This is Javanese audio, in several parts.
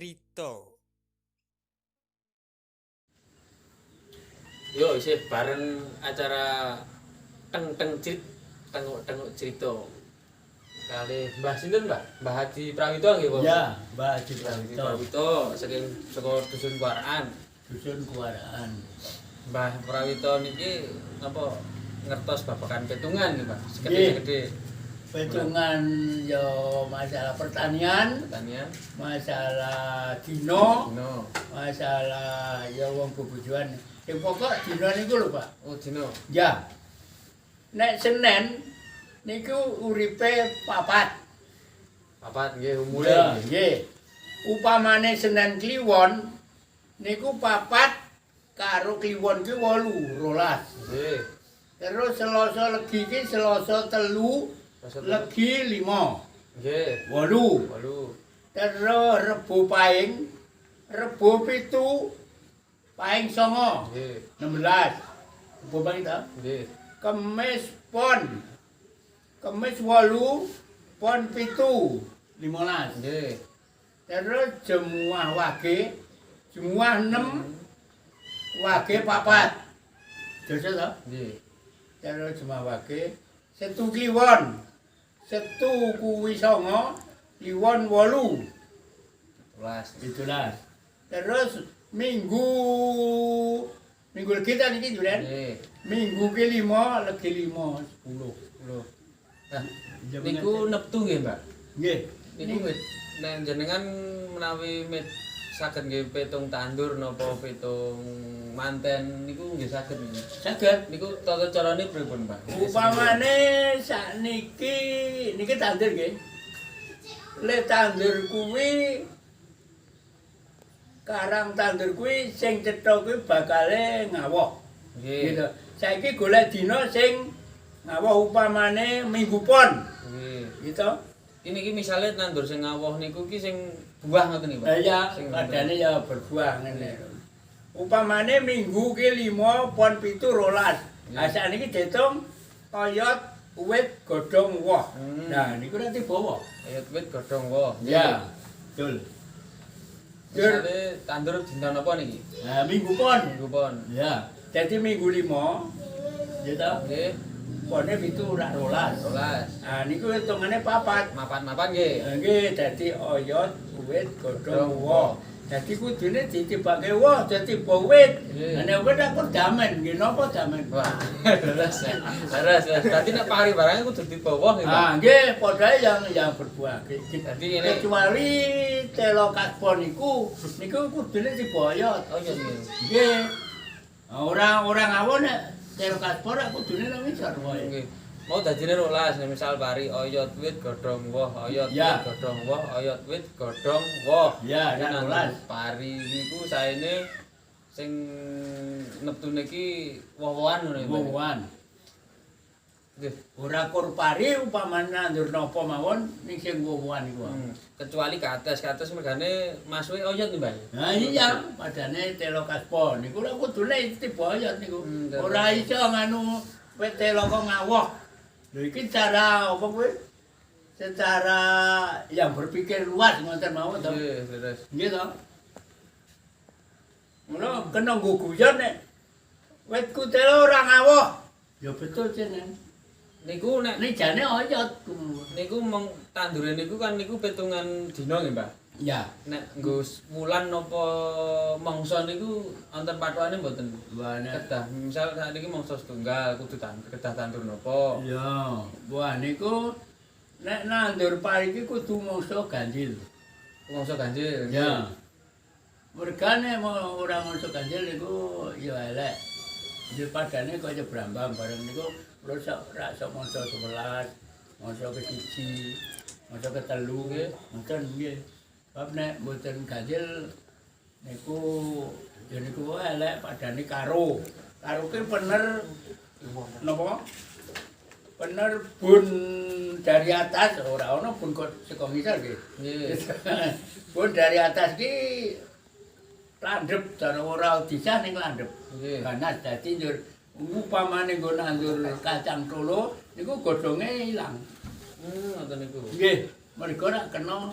Crita. Yo isih bareng acara teng-teng crit, tenguk-tenguk cerita. Kali Mbah sinten, Mbah? Mbah Haji Prawito nggih, Pak? Ya, Mbah Haji Mbah Haji Prawito. Prawito saking saka dusun Kuaraan. Dusun Kuaraan. Mbah Prawito niki napa ngertos babagan petungan nggih, Mbah? Sekedhe-sekedhe Petungan ya masalah pertanian, pertanian. Masalah dino, Dino. Masalah ya wong bebojoan. Sing pokok dino niku lho, Pak. Oh, dino. Ya. Nek Senin niku uripe papat. Papat nggih umure. Ya, nggih. Upamane Senin Kliwon niku papat karo Kliwon ki 8, 12. Nggih. Terus Selasa Legi ki Selasa telu, Selasa telu. Legi 5. Nggih. 8. 8. Terus Rebo Paing, Rebo 7, Paing 9, Nggih. 16. Rebo Paing ta? Nggih. Kemis Pon. Kemis 8, Pon 7, 15. Nggih. Terus Jemuah Wage, Jemuah 6, Wage 4. Dosa ta? Nggih. Terus Jemuah Wage, Setu Kliwon. Setu kuwi 9, Kliwon 8. 12. 17. Terus Minggu Minggu Legi ta niki, Julen? Nggih. Minggu ki 5, Legi 5, 10. 10. Nah, niku neptu nggih, Mbak? Nggih. Niku nggih nek jenengan menawi saged nggih petung tandur napa petung manten niku nggih saged nggih. Saged. Niku tata carane pripun, Mbah? Upamane sakniki niki tandur nggih. Le tandur kuwi karang tandur kuwi sing cetha kuwi bakale ngawoh. Nggih. Gitu. Saiki golek dina sing ngawoh, upamane Minggu Pon. Nggih. Gitu. Ini iki misale nandur sing ngawoh niku ki sing buah ngoten niku, Pak? Lah ya Sing padane ya berbuah ngene. Upamane Minggu ki 5 Pon 7 12. Lah sakniki diitung oyot, wit, godhong, woh. Nah, niku nanti bawa. Oyot, wit, godhong, woh. Ya, betul. Misale tandur dinten napa niki? Nah, Minggu Pon. Minggu Pon. Ya. Jadi Minggu 5 ya ta? Nggih. Pone 7 rak 12. 12. Nah, niku hitungane papat. Mapan-mapan nggih. Lah nggih, dadi oyot, wit, godhong, woh. Dadi kudune ditibake woh, dadi wit. Nggih. Lah nek wit aku damen, nggih napa damen? Wah, leres ya. Leres. Leres. Berarti nek pari barangnya kudu dibawa nggih, Pak. Ah, nggih, padha yang berbuah. Dadi ngene. Kecuali telo kasbon niku, niku kudune diboyot. Oh iya nggih. Nggih. Ora ora ngawon nek telo kasbon rak kudune nang ngisor wae. Nggih. Mau dadine 12 nek misal pari oyot, wit, godhong, woh, oyot, Ya. wit, godhong, woh, oyot, wit, godhong, woh. Ya, Jadi rak nandur 12. pari niku saene sing neptune iki woh-wohan ngono ya, Pak? Woh-wohan. Nggih. Ora kur pari, upamane nandur napa mawon ning sing woh-wohan iku. Kecuali kates, kates mergane masuke oyot nih, Mbak. Nah iya, padane telo kasbon niku lha kudune tiba oyot niku. Telo. Ora iso nganu wit telo kok ngawoh. Lho iki cara apa kuwi? Secara yang berpikir luas ngoten mawon to. Nggih, leres. Nggih to. Ngono kena nggo guyon nek witku telo ora ngawoh. Ya betul jeneng. Niku nek Ini jane oyot. Niku mong tandure niku kan niku pitungan dina nggih, Mbah. Ya. Nek nggo wulan napa mangsa niku wonten pathokane mboten? Wah, nek Kedah misal sakniki mangsa setunggal kudu kedah tandur napa? Ya, wah niku nek nandur pari iki kudu mangsa ganjil. Mangsa ganjil. Ya. Mergane mau ora mangsa ganjil niku ya elek. Ya padane kaya brambang bareng niku rusak rak sok mangsa 11, mangsa ke-1, mangsa ke-3 Nggih. Ngoten nggih. Bab nek mboten ganjil niku ya niku wae elek padane karo. Karo ki bener napa? Bener bun dari atas ora ana bun kok saka ngisor nggih. Nggih. Bun dari atas ki landhep, cara ora disah ning landhep. Nggih. Ganas dadi njur upamane nggo nandur kacang tolo niku godhonge ilang. Ngoten niku. Nggih, mergo rak kena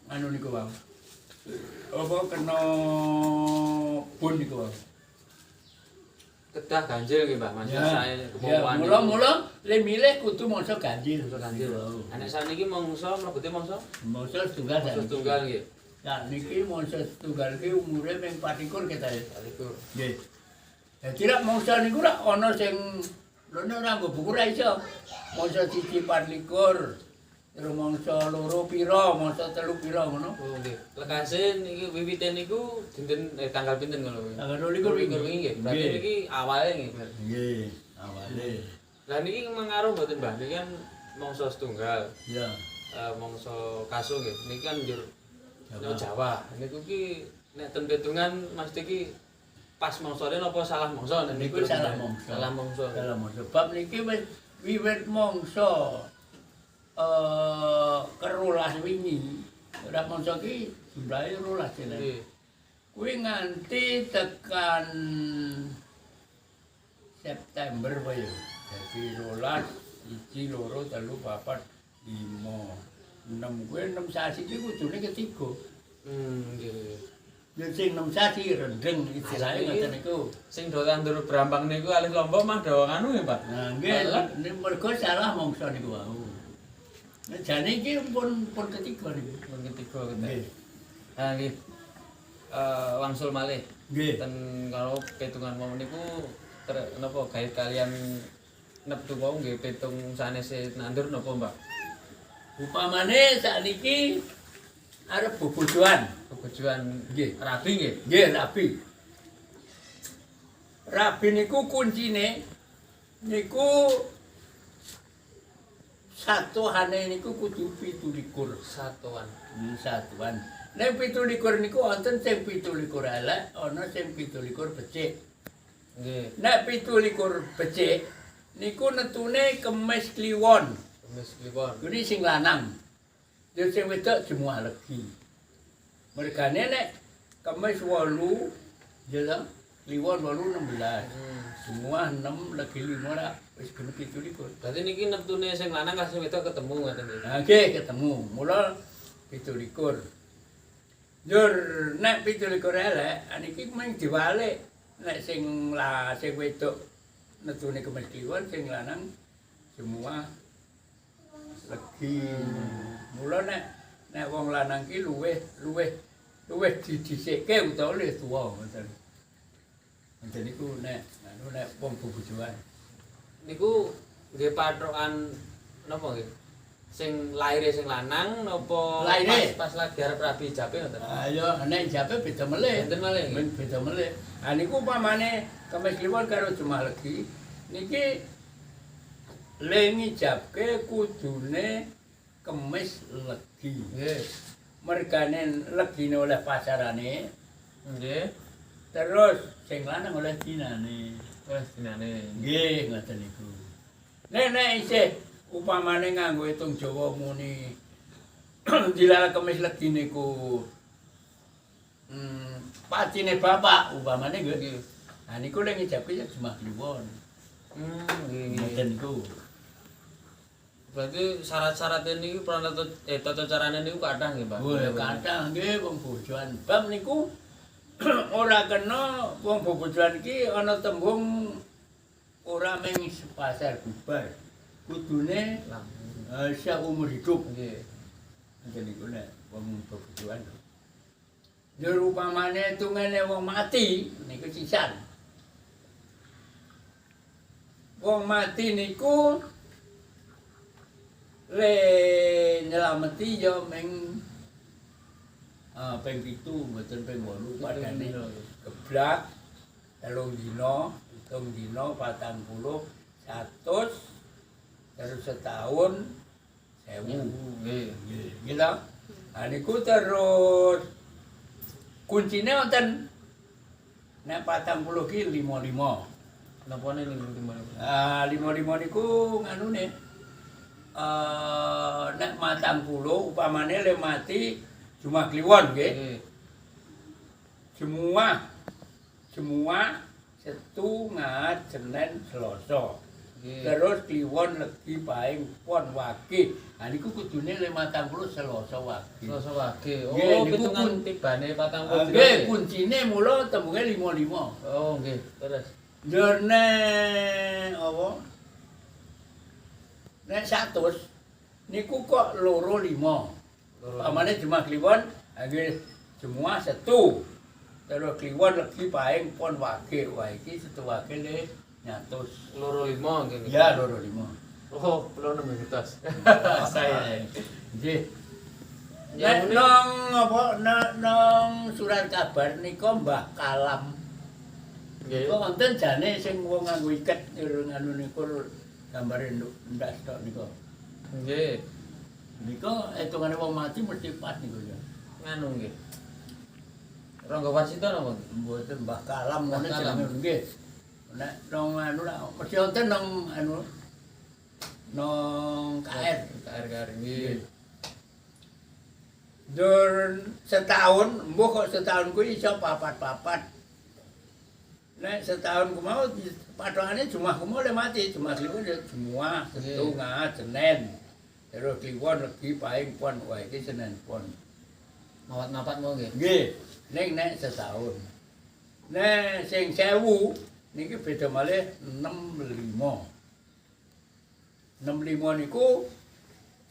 anu niku wae. apa kena bun niku. Kedah ganjil nggih, Mbah. Mas Ya. saya Ya, kepauan. mula-mula le milih kudu mangsa ganjil. Mangsa ganjil. Nek saniki mangsa mlebete mangsa Mangsa setunggal. mangsa setunggal nggih. Nah, niki mangsa setunggal ki umure ming 24 kita ya. 24. Nggih. Dadi rak mangsa niku rak ana sing lho nek ora nggo buku ra iso. Mangsa siji 24, terus mangsa loro pira, mangsa telu pira ngono. Oh nggih. Lekase niki wiwite niku dinten tanggal pinten ngono kuwi? Tanggal 22 22 wingi nggih. Berarti Nggih. niki awale nggih. Nggih, awale. Lah niki mengaruh mboten, Mbah? Niki kan mangsa setunggal, Ya. Mangsa kaso nggih. Niki kan njur Jawa. Jawa. Niku ki nek ten petungan mesti ki pas mangsane napa salah mangsa nek Niku salah mangsa. Salah mangsa. Salah mangsa. Bab niki wis wiwit mangsa kerolas wingi. Ora mangsa ki jumlahe 12 jane. Nggih. Kuwi nganti tekan September wae ya. Dadi 12, 1, 2, 3, 4, 5, 6 kuwi 6 sasi iki kudune ketiga. Nggih. Nggih. Ya sing 6 sasi rendeng istilahnya ngoten niku. Sing do tandur brambang niku alih lombok mah do nganu nggih, Pak. Nah, nggih, mergo salah mangsa niku wau. Nah, jane iki pun ketiga niku. Pun ketiga kita. Nggih. Nah, nggih. Wangsul malih. Nggih. Ten kalau petungan mau niku napa gait kalian neptu wau nggih petung sanese nandur napa, Mbak? Upamane sakniki arep bebojoan. Bebojoan Nggih. rabi nggih. Nggih, rabi. Rabi niku kuncine niku satuane niku kudu 27. Satuan. Satuan. Nek 27 niku wonten sing 27 elek, ana sing 27 becik. Nggih. Nek 27 becik niku netune Kemis Kliwon. Kemis Kliwon. Kuwi sing lanang. Ya sing wedok Jemuah Legi. Mergane nek Kemis 8 ya ta, Kliwon 8 16. Jemuah 6 Legi 5 ra wis genep 27. Berarti niki neptune sing lanang kalih sing wedok ketemu ngoten nggih. Nah, nggih ketemu. Mula 27. Njur nek 27 elek, niki mung diwalik. Nek sing la sing wedok netune Kemis Kliwon, sing lanang Jemuah Legi. Mula nek nek wong lanang ki luwih luwih luwih didhisikke utawa luwih tuwa ngoten. Ngoten niku nek anu nek wong bebojoan. Niku nggih pathokan napa nggih? Sing laire sing lanang napa Laire. pas lagi arep rabi ijabe ngoten? Ayo nek ijabe beda melih. Benten malih nggih. Ben beda melih. Ha niku upamane Kemis Kliwon karo Jemuah Legi niki le ngijabke kudune Kemis Legi. Nggih. Mergane legine oleh pasarane, Nggih. terus sing lanang oleh dinane. Wes dinane. Nggih, ngoten niku. Nek nek isih upamane nganggo hitung Jawa muni dilala Kemis Legi niku pacine bapak upamane nggih. Nggih. Nah niku lek ngijabke ya Jemuah Kliwon. Nggih nggih. Ngoten niku. Berarti syarat-syaratnya niku pranata tata carane niku kathah nggih, Pak. Wah, kathah nggih wong bojoan. Bab niku ora kena wong bobojoan iki ana tembung ora mung sepasar bubar. Kudune seumur hidup. Nggih. Ngoten niku nek wong bobojoan. Njur upamane tungene wong mati niku sisan. Wong mati niku le nyelameti ya ming ping 7 mboten ping 8 padane geblak 3 dina, 7 dina 40 100 terus setahun 1000. Nggih. Nggih, gitu. Nah niku terus kuncine wonten nek 40 ki 55. Napane niku lima? Ah 55 niku nganune nek 40 upamane le mati Jemuah Kliwon nggih. Nggih. Jemuah Jemuah Setu, Ngahat, Senin, Selasa. Nggih. Terus Kliwon Legi Pahing Pon Wage. Ha niku kudune 50 Selasa Wage. Selasa Wage. Oh, Nggih, niku pitungan tibane 40 dina. Nggih, kuncine mula tembunge 55. Oh, nggih. Terus. Njur nek apa? Nek 100 niku kok loro lima. Pamane Jumat Kliwon, nggih Jumat Setu. Terus Kliwon Legi Pahing Pon Wage. Wah iki Setu Wage le nyatus. Loro lima nggih. Ya loro lima. Oh, kula nembe ngertos. Saya. Nggih. Ya, Nek nang apa nek nang surat kabar nika Mbah Kalam. Nggih. Kok wonten jane sing wong nganggo iket nganu niku gambare ndas tok nika. Nggih. Nika hitungane wong mati mesti pas niku ya. Nganu nggih. Rangga Warsita napa nggih? Mboten Mbah Kalam ngono Mbah Kalam. jenenge nggih. Nek nang anu lah mesti wonten nang anu nang KR. KR KR nggih. Dur setahun, mbuh kok setahun kuwi iso papat-papat. Nek setahun ku mau patokane Jumat ku mau le mati, Jumat Kliwon ya Jumat, Setu, Ngaat, Senin. Terus Kliwon Legi Pahing Pon, wah iki Senin Pon. Mawat mapat mau nggih. Nggih, ning nek setahun. Nek sing 1000 niki beda malih 65. 65 niku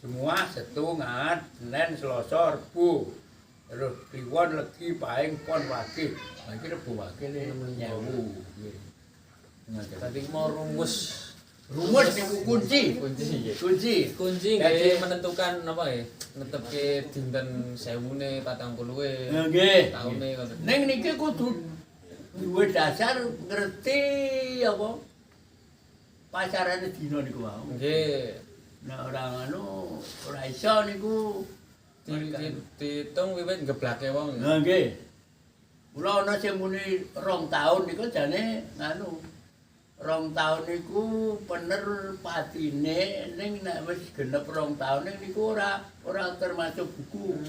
Jumat, Setu, Ngaat, Senin, Selasa, Rebo. Terus Kliwon, Legi, Pahing, Pon, Wage. Lah iki Rebo Wage le 1000. Nggih. Ngoten. Tadi mau rumus. Rumus niku kunci. Kunci nggih. Kunci. Kunci nggih menentukan napa nggih? Netepke dinten 1000-ne, 40-e. Nggih. Taune ngoten. Ning niki kudu duwe dasar ngerti apa pacarane dina niku wau. Nggih. Nek ora ngono ora iso niku. Diitung wiwit ngeblake wong. Nah nggih. Kula ana sing muni 2 taun niku jane nganu. 2 taun niku pener patine ning nek wis genep 2 taun niku ora termasuk buku.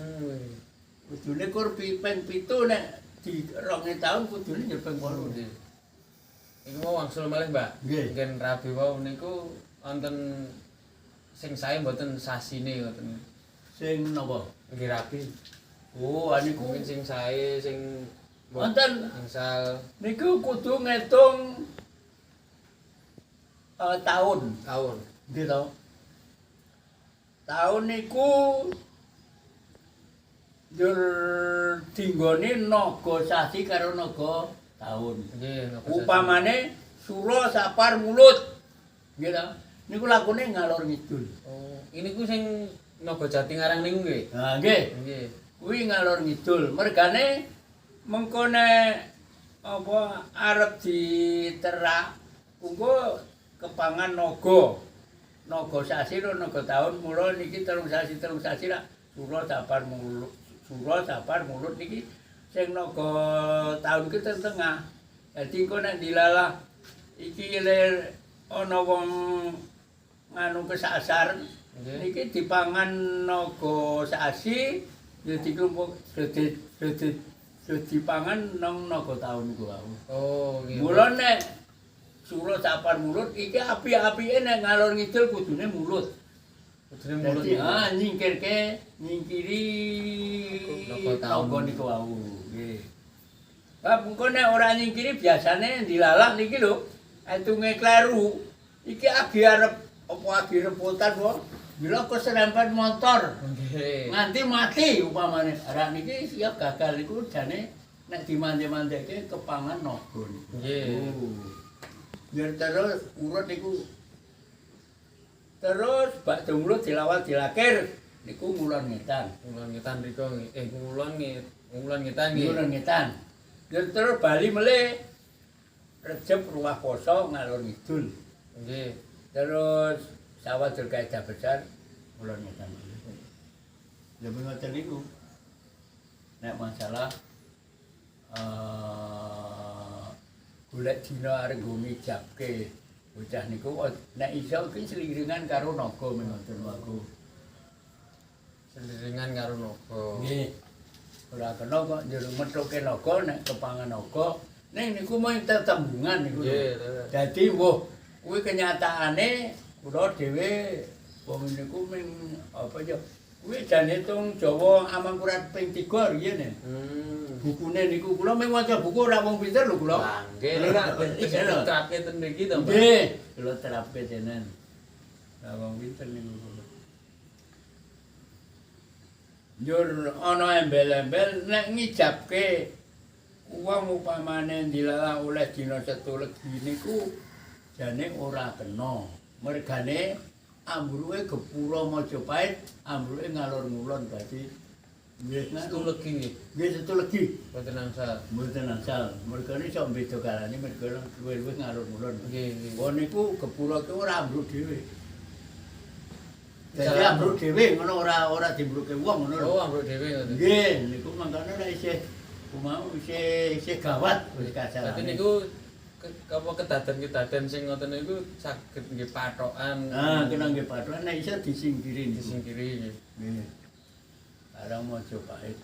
Kudune kur ping 7 nek di 2 taun kudune ya ping 8. Nggih. Iku mau wangsul malih, Mbak. Nggih. Ngen rabi wau niku wonten sing sae mboten sasine ngoten. Sing napa? Nggih rabi. Oh, niku mungkin sing sae sing wonten angsal niku kudu ngitung tahun. Tahun. Nggih to. Tahun niku njur dinggone naga sasi karo naga taun. Nggih, naga sasi. Upamane Sura Sapar Mulut. Nggih to. Niku lakune ngalor ngidul. Oh, ini ku sing Naga Jati ngarang niku nggih. Ha nggih. Nggih. Kuwi ngalor ngidul. Mergane mengko nek apa arep diterak engko kepangan naga. Naga sasi ro naga taun mula niki 3 sasi 3 sasi rak Sura Sapar Mulut. Sura Sapar Mulut niki sing naga taun ki teng tengah. Dadi engko nek dilalah iki le ana wong nganu kesasar niki dipangan naga sasi ya diklumpuk dipangan nang naga taun ku wau. Oh, nggih. Mula nek Sura Sapar Mulut iki api-apike nek ngalor ngidul kudune mulut. Kudune mulut. Dadi ha nyingkirke nyingkiri naga niku wau. Nggih. Bab engko nek ora nyingkiri biasane dilalah niki lho, etunge kleru. Iki agi arep apa agi repotan wae. Bila keserempet motor. Nggih. Nganti mati upamane. Ora niki siap gagal niku jane nek dimande-mandeke kepangan naga niku. Nggih. Biar terus urut niku. Terus bakdo mulut dilawat dilakir niku ngulon ngetan. Ngulon ngetan mriku nggih. Ngulon ngetan nggih. Ngulon ngetan. Biar terus bali melih Rejeb ruwah poso ngalor ngidul. Nggih. Terus sawah Dzulkaidah besar ngulon ngetan. Ya ngoten niku. Nek masalah golek dina arep nggo ngijabke bocah niku nek iso ki seliringan karo naga mengoten waku. Seliringan karo naga. Nggih. Ora kena kok njero methuke naga nek kepangan naga. Ning niku mung tetembungan niku. Nggih. Dadi mbuh Kuwi kenyataane kula dhewe wong niku ming apa ya kuwi jane tong Jawa Amangkurat ping 3 riyen ya. Bukune niku kula ming maca buku ora wong pinter lho kula. Lah nggih nek diterapke ten mriki to, Mbah. Nggih, kula terapke tenan. Lah wong pinter niku kula. Njur ana embel-embel nek ngijabke wong upamane dilalah oleh dina Setu Legi niku jane ora kena. Mergane ambruke gepura Majapahit, ambruke ngalor ngulon dadi nggih Setu Legi nggih. Nggih Setu Legi. Mboten angsal. Mboten angsal. Mergane iso beda kalane merga luwih-luwih ngalor ngulon. Nggih, nggih. Wong niku gepura ki ora ambruk dhewe. Dadi Jalan. ambruk dhewe ngono ora ora dimbruke wong ngono lho. Oh, ambruk dhewe ngoten. Nggih, niku mangkane ora isih mau isih isih gawat wis kasarane. Berarti niku apa kedaden-kedaden sing ngoten niku saged nggih patokan. Ah, kena nggih patokan nek iso disingkiri niku. Disingkiri nggih. Nggih. Barang Majapahit.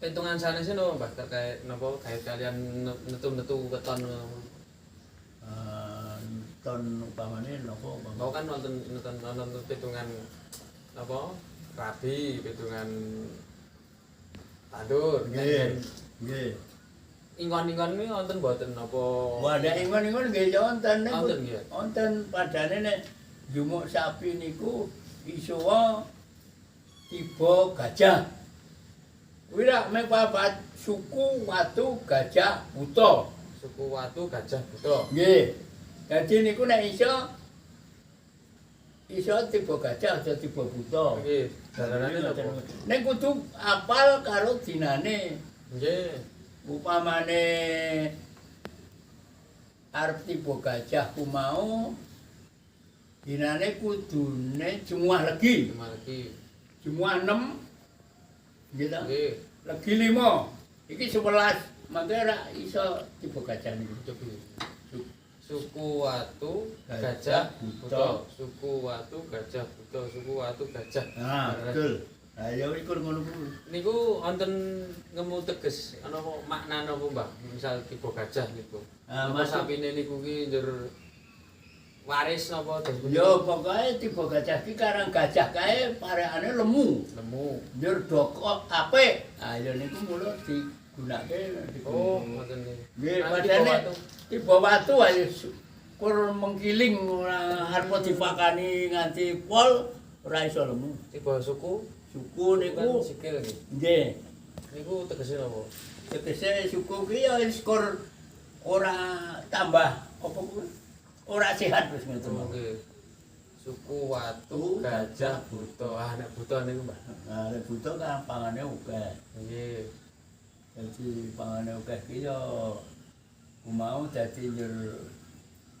Pitungan sanes napa Mbah terkait napa kait kalian netu-netu weton ngono. Ton upamane napa upamane? Mau kan nonton nonton nonton pitungan napa? Rabi, pitungan tandur. Nggih. Nggih. Ingon-ingon ini wonten mboten napa? Wah, nek ingon-ingon nggih ya wonten niku. Wonten nggih. Wonten padane nek jumuk sapi niku iso tiba gajah. Kuwi rak mek papat suku watu gajah buta. Suku watu gajah buta. Nggih. Dadi niku nek iso iso tiba gajah aja tiba buta. Nggih, dalanane napa? Nek kudu apal karo dinane. Nggih. Upamane arep tiba gajah ku mau dinane kudune Jemuah Legi. Jemuah Legi. Jemuah 6. Nggih ta? Nggih. Legi 5. Iki 11. Mangke ora iso tiba gajah niku. Cobi. Suku watu gajah buta. Suku watu gajah buta. Suku watu gajah. Nah, betul. Lah ya iku ngono kuwi. Niku wonten ngemu teges ana apa makna napa Mbah? Misal tiba gajah niku. Ah, Napa maksud- sapine niku ki njur waris napa dos pundi? Ya pokoke tiba gajah ki karang gajah kae parekane lemu. Lemu. Njur dokok apik. Ah ya niku mula digunake. Oh, ngoten niku. Nggih, Nah, tiba padane watu. tiba watu ayo kur mengkiling ora arep dipakani nganti pol ora iso lemu. Tiba suku Suku niku niku sikil nggih. nggih. Niku tegese napa? Tegese suku ki ya wis kur ora tambah apa kuwi? Ora sehat wis ngoten. Oh, nggih. Suku watu gajah buta. Ah nek buta niku Mbah. Nah, nek buta kan pangane akeh. Nggih. Dadi pangane akeh ki ya mau dadi njur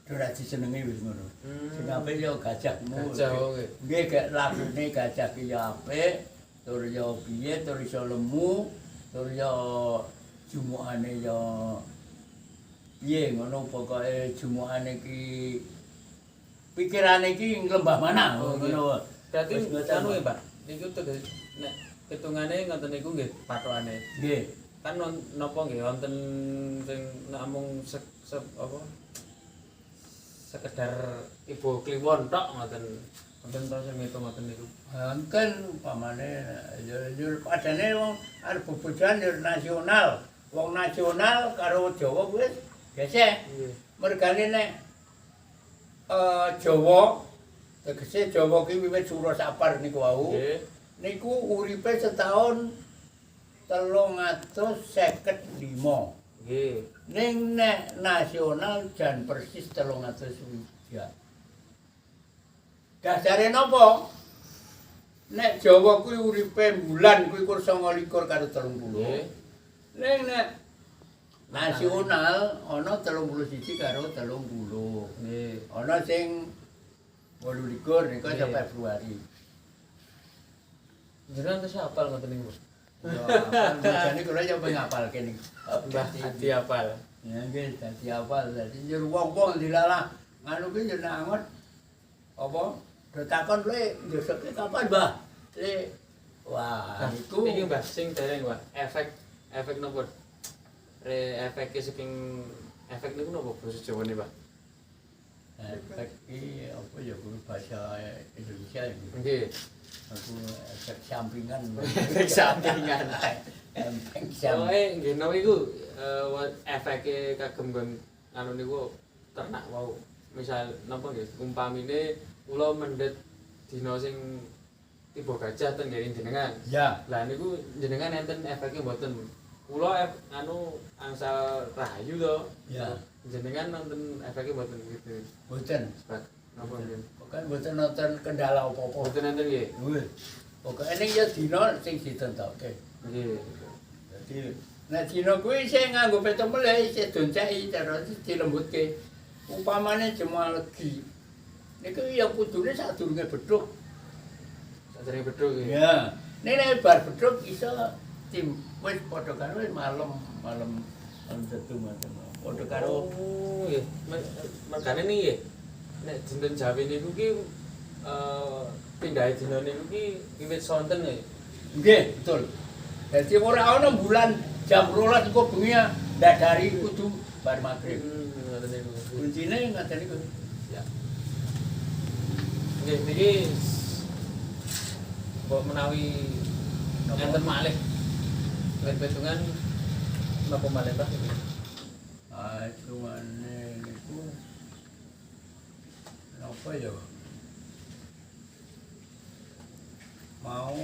ora disenengi wis ngono. Sing apik ya gajahmu. Gajah, oh, nggih. Nggih, gek lakune gajah ki ya apik, tur ya piye, tur iso lemu, tur ya jumukane ya piye ngono pokoke jumukane ki pikirane ki lembah mana Oh, nggih. ngono. Berarti Wis ngoten, anu Mbah. ya, Mbah. Niku teges nek hitungane ngoten niku nggih pathokane. Nggih. Kan napa nggih wonten sing namung apa sekedar ibu kliwon tok ngoten. Wonten to sing ngitung ngoten niku. Wonten upamane ya ya padane wong arep bebojoan ya nasional. Wong nasional karo Jawa kuwi gesek. Nggih. Mergane nek Jawa tegese Jawa ki wiwit Sura Sapar niku wau. Nggih. Niku uripe setahun 355. Nggih. Ning nek nasional jan persis 300. Dasare napa? Nek Jawa kuwi uripe bulan kuwi kur 29 karo 30. Nggih. Ning nek nasional ana 31 karo 30. Nggih. Ana sing 28 niku Nggih. sampai Februari. Jenengan terus hafal ngoten niku. Ya, apal jane kula ya ngapalke niku. Mbah Adi hafal. Ya nggih dadi apal dadi njur wong-wong dilalah nganu ki yo nangot apa do takon le njoseke kapan Mbah? Le wah Nah, niku niki Mbah sing dereng Mbah. Efek efek napa? Re efeke saking efek niku napa basa Jawane, Mbah? Efek iki apa ya kuwi bahasa Indonesia iki. Nggih. Aku efek sampingan. Efek sampingan. Efek sampingan. Pokoke nggih napa iku efeke kagem nggon anu niku ternak wau. Misal napa nggih umpamine kula mendhet dina sing tiba gajah teng nggene jenengan. Ya. Lah niku jenengan enten efeke mboten? Kula anu angsal rahayu to. Ya. Jenengan nonton efeke mboten gitu. Mboten. Sebab napa nggih? Pokoke mboten nonton kendala apa-apa. Mboten enten nggih. Nggih. Pokoke ning ya dina sing ditentokke. Nggih. Dadi nek dina kuwi isih nganggo petung melih isih donceki terus dilembutke. Upamane Jemuah Legi. Niku ya kudune sadurunge bedhug. Sadurunge bedhug nggih. Ya. Nek nek bar bedhug iso tim wis padha karo wis malem malem malem setu ngoten. Padha karo Oh, nggih. Mergane niki nggih. Nek dinten Jawi niku ki pindahe dina niku ki wiwit sonten nggih. Nggih, betul. Dadi ora ana bulan jam 12 engko bengi ndadari kudu bar magrib. Ngoten niku. Kuncine ngoten niku. Ya. Nggih niki mbok menawi enten malih petungan napa malih Mbah iki? Ah, cumane niku napa ya? Mau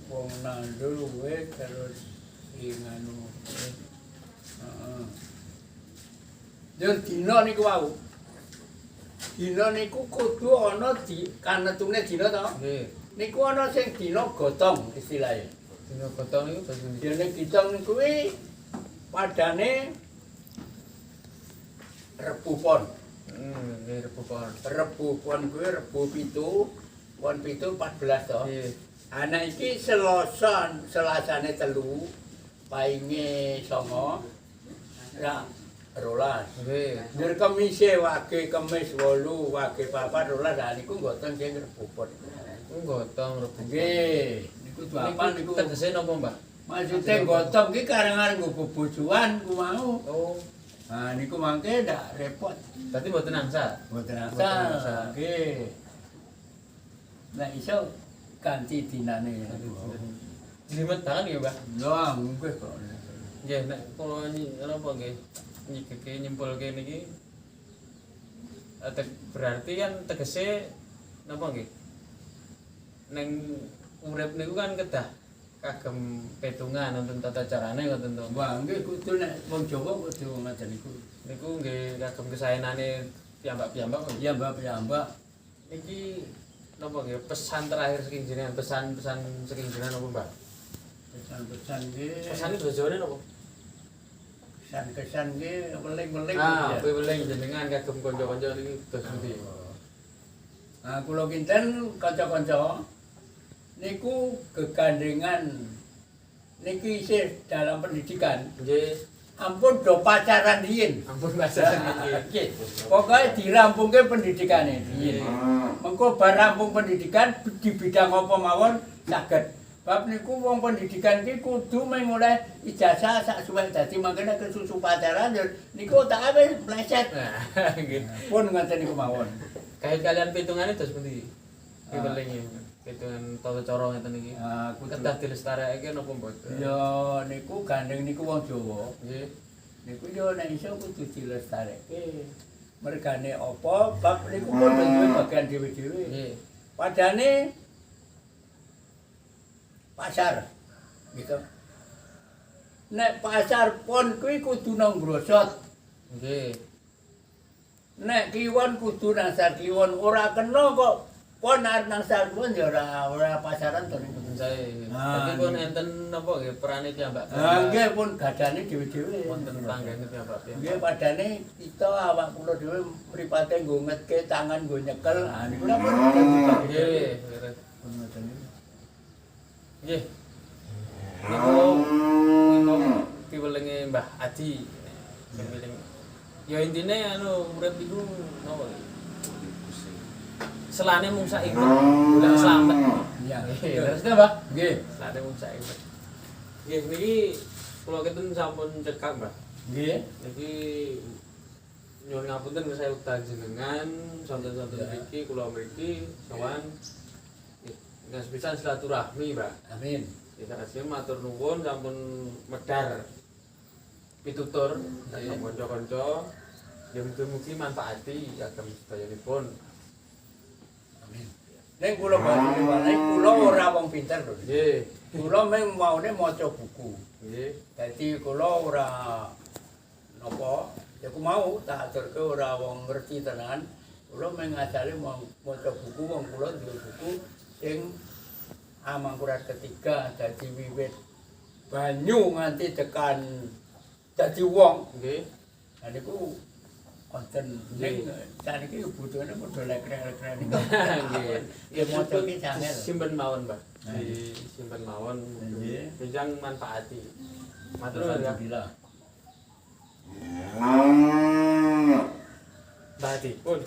wong nandur wis terus sing anu. Heeh. Yo dina niku wau. Dina niku kudu ana di kanetune dina to. Nggih. Niku ana sing dina gotong istilahnya. Dina gotong niku basa ndi? Dina gotong kuwi padane Rebu Pon. Nggih Rebu Pon. Rebu Pon kuwi Rebu 7, Pon 7 14 to. Nggih. Ana iki Selasa, Selasane 3, Painge 9, ra 12. Nggih. Njur Kemise wage Kemis 8, wage 4 12, lha niku mboten sing Rebu Pon. Gotong Rebu. Nggih, niku delapan niku. Tegese napa, Mbah? Maksude gotong ki karang-karang nggo bebojoan ku mau. Oh, Nah niku mangke ndak repot. berarti mboten angsal. Mboten Mboten asal. angsal. Nggih. Nek iso ganti dinane. Jelimet banget nggih, Mbah. Lha nggih kok. Nggih, nek kula napa nggih nyigeke nyimpulke niki berarti kan tegese napa nggih? Neng urip niku kan kedah kagem petungan wonten tata carane ngoten to. Wah nggih kudu nek wong Jawa kudu ngoten niku. Niku nggih kagem kesaenane piyambak-piyambak kok. Iya Mbak piyambak. Niki napa nggih pesan terakhir saking jenengan, pesan-pesan saking jenengan napa, Mbah? Pesan-pesan nggih. Pesane basa Jawane napa? Kesan-kesan nggih weling-weling. Ah, kuwi weling jenengan kagem kanca-kanca niki dos pundi? Nah, kula kinten kanca-kanca niku gegandengan niki isih dalam pendidikan. Nggih, Ampun do pacaran riyin. ampun bahasa niki. Nggih. Pokoke dirampungke pendidikane riyin. Mengko bar rampung pendidikan di bidang apa mawon saged. Bab niku wong pendidikan ki kudu mung oleh ijazah sak suwek dadi mangkene kesusu pacaran niku otake wis meleset. Nah, nggih. Pun ngoten niku mawon. Kait kalian pitungane dos pundi? Ki weling pitungan tata cara ngeten iki. Ah, kudu Kedah dilestarekake napa mboten? Ya niku gandeng niku wong Jawa. Nggih. Niku yo nek iso kudu dilestareke. Mergane apa bab niku pun duwe bagian dhewe-dhewe. Nggih. Padane pasar gitu. Nek pasar pon kuwi kudu nang Brosot. Nggih. Nek kliwon kudu nang Sar Kliwon, ora kena kok pon arep nang Sar Kliwon ya ora pasaran to niku. Mboten sae. Ah, Dadi pun nggih. enten napa nggih perane piyambak. Ah nggih pun gadane dhewe-dhewe. Wonten tanggane piyambak piyambak. Nggih padane kita awak kula dhewe mripate nggo ngetke tangan nggo nyekel. Ah niku napa Nggih. Pun ngoten niku. Nggih. Niku niku piwelenge Mbah Adi. Piweleng. Ya intine anu urip iku napa nggih? Selane mung sak iku, golek slamet. Iya. Nggih, terus ta, Mbah? Nggih. Selane mung sak iku. Nggih niki kula keten sampun cekak, Mbah. Nggih. Niki Nyuwun ngapunten saya utan jenengan sonten-sonten mriki kula mriki sowan nggih sepisan silaturahmi, Mbah. Amin. Kita kasih matur nuwun sampun medar pitutur kagem kanca-kanca. Ya mugi-mugi manfaati kagem sedayanipun. Amin. Ning kula bali wae kula ora wong pinter lho. Nggih. Kula mung maune maca buku. Nggih. Dadi kula ora napa, ya ku mau tak aturke ora wong ngerti tenan. Kula mung ngajari maca buku, wong kula duwe buku sing Amangkurat ketiga dadi wiwit banyu nganti tekan dadi wong. Nggih. Lah niku wonten ning saniki butuhane padha lekrek-lekrek niku. Nggih. Ya maca ki angel. Simpen mawon, Mbah. Nah. Disimpen mawon. Nggih. Benjang manfaati. Matur nuwun ya. Alhamdulillah. Mbah Adi. Pun.